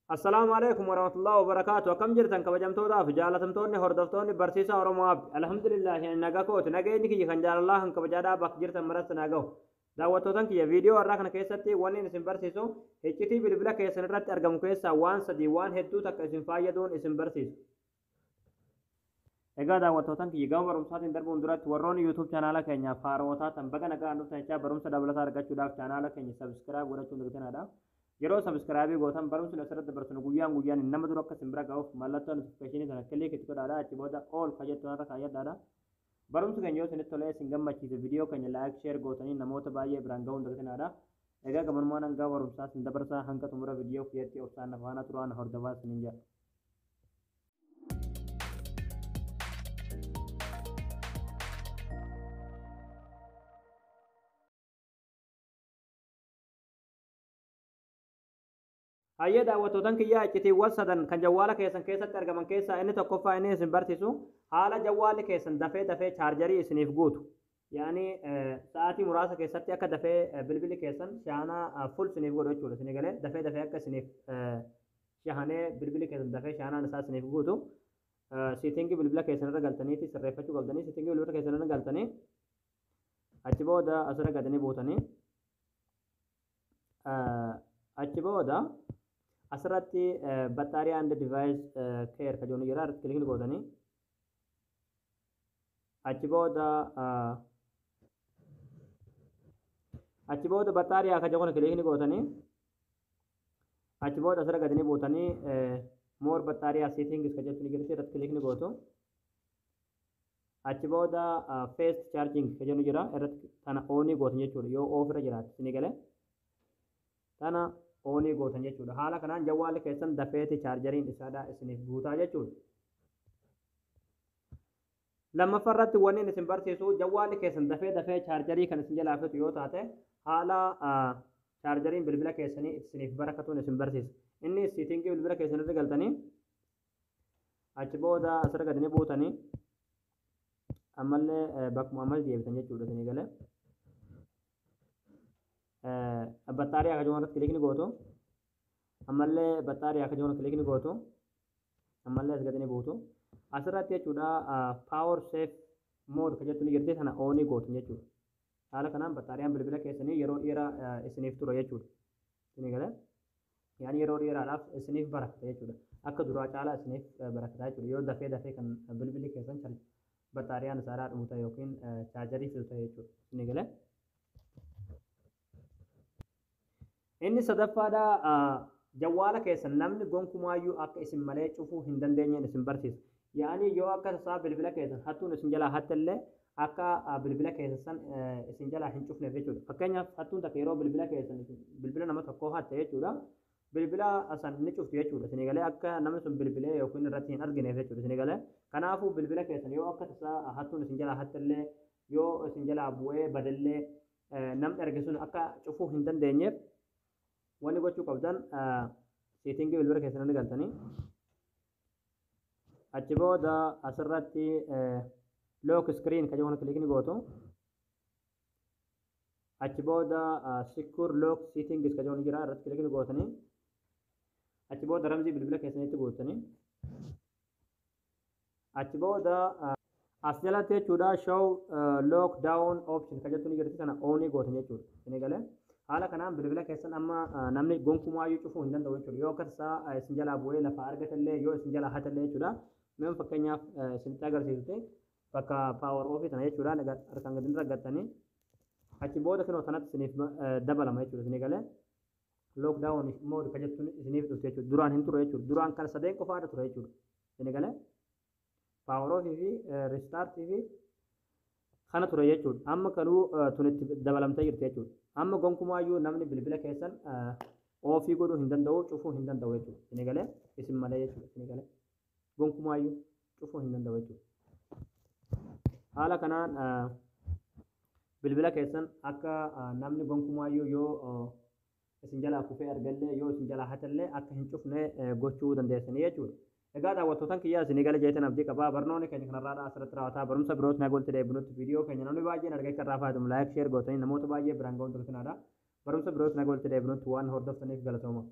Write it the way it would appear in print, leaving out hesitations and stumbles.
Assalaamu alaikum warahmatullahi wabarakaatu. Akkam jirtan, kabajamtootaa fi jaalatamtoonni hordoftoonni Barsiisaa Oromoo Abdi? Alhamdulillah, nagaa kooti. Nageenyi kiyya kan jaalalaa kan kabajaadhaa bakka jirtan maratti naa gahu. Daawwattootan kiyya, viidiyoo har'aa kana keessatti wanni isin barsiisu iccitii bilbila keessan irratti argamu keessaa waan sadii waan hedduu takka isin fayyaduun isin barsiisu. Egaa daawwattootan kiyya, gama barumsaatiin darbuun duratti warroonni YouTube chaanaala keenyaaf haarawaa taatan baga nagaan dhuftan jechaa, barumsa dabalataa argachuudhaaf chaanaala keenya subscribe godhachuun dagatinaa. Yeroo subscribe gootan barumsi asirratti dabarsinu guyyaan guyyaan nama dura akka isin bira ga'uuf mallattoo notification sana click itti godhaadha. Achi booda all ka jettu irra kaayyadhaadha. Barumsi keenya yoo isinitti tolee isin gammachiise, viidiyoo keenya like, share gootanii namoota baay'ee biraan ga'uun dagatinaadha. Egaa gabanumaan hanga barumsaa isin dabarsaa, hanga xumura viidiyoo kiyyatti obsaan na faana turaa, na hordofaa isiniin jedha. Hayyee daawwattootan kiyyaa, iccitiiwwan sadan kan jawwaala keessan keessatti argaman keessaa inni tokkoffaa inni isin barsiisu haala jawwaalli keessan dafee dafee chaarjarii isiniif guutu. Yaani sa'aatii muraasa keessatti akka dafee bilbilli keessan shaanaa full isiniif godhu jechuudha. Isinii galee, dafee dafee akka isiniif shahanee bilbilli keessan dafee shaanaan isaa isiniif guutu. Setting bilbila keessan irra galtaniiti sirreeffachuu qabdanii. Setting bilbila keessan irra galtanii achi booda asirra gadanii buutanii, achi booda asirratti battery and device care ka jedhu jira, irratti click gootanii, achi booda battery ka jedhu click gootanii, achi booda asirra gadanii buutanii more battery settings ka jettu ni jirti, irratti click gootu. Achi booda fast charging ka jedhu jira, irratti tana on gootan jechuudha. Yoo off irra jiraate, isinii galee, tana on gootan jechuudha. Haala kanaan jawwaalli keessan dafeeti chaarjariin isaadha isiniif guutaa jechuudha. Lammaffaa irratti wanni isin barsiisu, jawwaalli keessan dafee dafee chaarjarii kan isin jalaa fixu yoo taate, haala chaarjariin bilbila keessanii isiniif barakatuun isin barsiisa. Inni setting bilbila keessan irra galtanii, achi booda asirra gadi ni buutanii, ammallee bakkuma ammas deebitan jechuudha, isinii galee. Battery akka jiru irratti click ni gootu. Ammallee battery akka jiru click ni gootu. Ammallee as gadi ni buutu. Asirratti jechuudha power save mode kan jettu ni jirti, sana on gootu jechuudha. Haala kanaan battaariyaan bilbila keessanii yeroo dheeraa isiniif tura jechuudha. Isinii galee? Yaani yeroo dheeraadhaaf isiniif barakata jechuudha. Akka duraa caalaa isiniif barakataa jechuudha. Yoo dafee dafee kan bilbilli keessan battaariyaan isaadhaa dhumu ta'e yookiin chaarjarii fidu ta'e jechuudha. Isinii galee? Inni sadaffaadha, jawwaala keessan namni gonkumaayyuu akka isin malee cufuu hin dandeenyeen isin barsiisa. Yaani yoo akka tasaa bilbila keessan hattuun isin jalaa hattellee akka bilbila keessan san isin jalaa hin cufneef jechuudha. Fakkeenyaaf, hattuun takka yeroo bilbila keessan bilbila nama tokkoo hatte jechuudha. Bilbila san ni cuftu jechuudha. Isinii galee, akka namni sun bilbilee yookiin irratti hin argineef jechuudha. Isinii galee, kanaafuu bilbila keessan yoo akka tasaa hattuun isin jalaa hattellee, yoo isin jalaa bu'ee badellee, namni arge sun akka cufuu hin dandeenyeef wanni gochuu qabdan setting bilbila keessan ni galtanii, achi booda asirratti lock screen kan jedhamu click ni gootu. Achi booda secure lock settings kan jedhamu jira, irratti click ni gootanii, achi booda ramzii bilbila keessanitti guutanii, achi booda as jalatti jechuudha show lock down option kan jettu ni jirti, sana on gootan jechuudha. Isinii galee, haala kanaan bilbila keessan amma namni gonkumaayyuu cufuu hin danda'u jechuudha. Yoo akka tasaa isin jalaa bu'ee lafa argatellee, yoo isin jalaa hatellee jechuudha. Mee fakkeenyaaf isinitti agarsiisuti, bakka power off tana jechuudha harkaan gadi raggattanii, achi booda kinoo sanatti isiniif dabalama jechuudha. Isinii galee, lockdown mode kan jettuun isiniif dhufte jechuudha. Duraan hin ture jechuudha. Duraan kan sadeen qofaadha ture jechuudha. Isinii galee, power off fi restart fi kana ture jechuudha. Amma kanuu tun itti dabalamtee jirti jechuudha. Amma gonkumaayyuu namni bilbila keessan off godhuu hin danda'u, cufuu hin danda'u jechuudha. Isinii galee, isin malee jechuudha. Isinii galee, gonkumaayyuu cufuu hin danda'u jechuudha. Haala kanaan bilbila keessan akka namni gonkumaayyuu yoo isin jalaa kufee argallee, yoo isin jalaa hatellee akka hin cufne gochuu dandeessanii jechuudha. Egaa daawwattootan kiyyaa, isinii gala jeetan abdii qabaa. Barnoonni keenya kanarraadhaa asirratti raawwataa. Barumsa biroos na golti deebinutti, viidiyoo keenya namni baay'een argee akka irraa fayyadamu like, share gootanii namoota baay'ee biraan ga'uun dagatinaa. Barumsa biroos na golti deebinutti waan hordoftaniif galatooma.